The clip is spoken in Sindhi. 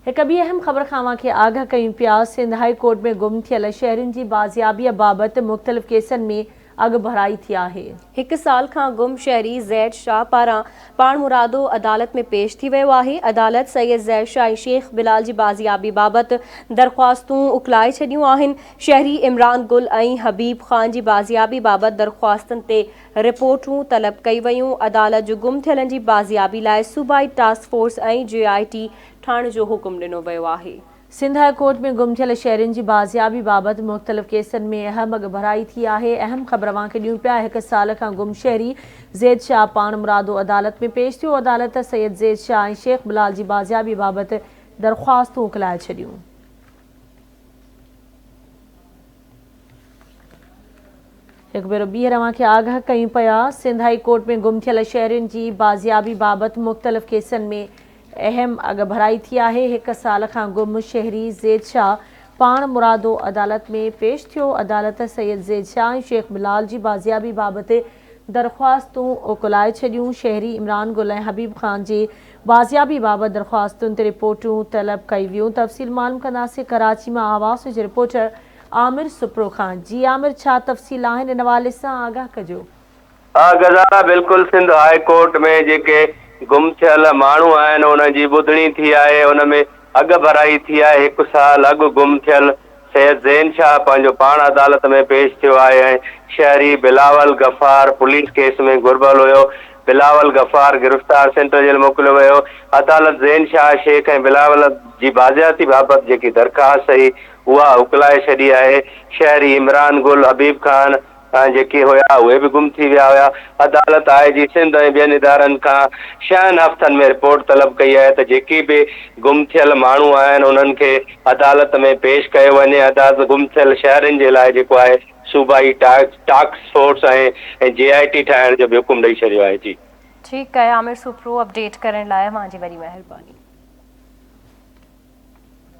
هڪ ٻي اهم خبر کان اوهان کي آگاهه ڪيون پيا، سنڌ هاء ڪورٽ ۾ گم ٿيل شهرين جي بازيابيء بابت مختلف ڪيسن ۾ اڳڀرائي ٿي آهي. هڪ سال کان گم شهري زيد شاهه پاران پاڻمرادو عدالت ۾ پيش ٿي ويو آهي، عدالت سيد زيد شاهه ۽ شيخ بلال جي بازيابي بابت درخواستون اڪلائي ڇڏيون آهن، شهري عمران گل ۽ حبيب خان جي بازيابي بابت درخواستن تي رپورٽون طلب ڪئي ويون، عدالت جو گم ٿيلن جي بازيابي لاء صوبائي ٽاسڪ فورس ۽ جي آء ٽي ٺاهڻ جو حڪم ڏنو ويو آهي. سنڌ هاء ڪورٽ ۾ گم ٿيل شهرين جي بازيابي بابت مختلف ڪيسن ۾ اهم اڳڀرائي ٿي آهي، اهم خبر اوهان کي ڏيون پيا هڪ سال کان گم شهري زيد شاهه پاڻمرادو عدالت ۾ پيش ٿيو، عدالت سيد زيد شاهه ۽ شيخ بلال جي بازيابي بابت درخواستون اڪلائي ڇڏيون. هڪ ڀيرو ٻيهر اوهان کي آگاهه ڪيون پيا، سنڌ هائي ڪورٽ ۾ گم ٿيل شهرين جي بازيابي بابت مختلف ڪيسن ۾ اهم اڳڀرائي ٿي آهي، هڪ سال کان گم شهري زيد شاهه پاڻ مرادو عدالت ۾ پيش ٿيو، عدالت سيد زيد شاهه ۽ شيخ بلال جي بازيابي بابت درخواستون اڪلائي ڇڏيون، شهري عمران گل ۽ حبيب خان جي بازيابي بابت درخواستن تي رپورٽون طلب ڪيون ويون، تفصيل معلوم ڪنداسين ڪراچي مان آواز جي رپورٽر عامر سپرو خان جي عامر ڇا تفصيل آهن ان حوالي سان آگاهه ڪجو. ها غزالا بلڪل سنڌ هاء ڪورٽ ۾ جيڪي گم ٿيل ماڻهو آهن انهن جي ٻڌڻي ٿي آهي ان ۾ اڳڀرائي ٿي آهي هڪ سال اڳ گم ٿيل سيد زين شاهه پنهنجو پاڻ عدالت ۾ پيش ٿيو آهي ۽ شهري بلاول غفار پوليس ڪيس ۾ گهربل هيو بلاول غفار گرفتار سينٽرل جيل موڪليو ويو عدالت زين شاهه شيخ ۽ بلاول جي بازيابي بابت جيڪي درخواست هئي اها اڪلائي ڇڏي آهي، شهري عمران گل، حبيب خان جيڪي هيا اهي به گم ٿي ويا هيا، عدالت آء جي سنڌ ۽ ٻين ادارن کان ڇهن هفتن ۾ رپورٽ طلب ڪئي آهي ته جيڪي به گم ٿيل ماڻهو آهن انهن کي عدالت ۾ پيش ڪيو وڃي، عدالت گم ٿيل شهرين جي لاء جيڪو آهي صوبائي ٽاسڪ فورس ۽ جي آء ٽي ٺاهڻ جو به حڪم ڏئي ڇڏيو آهي جي. ٺيڪ آهي عامر سوپرو اپڊيٽ ڪرڻ لاء اوهان جي وڏي مهرباني.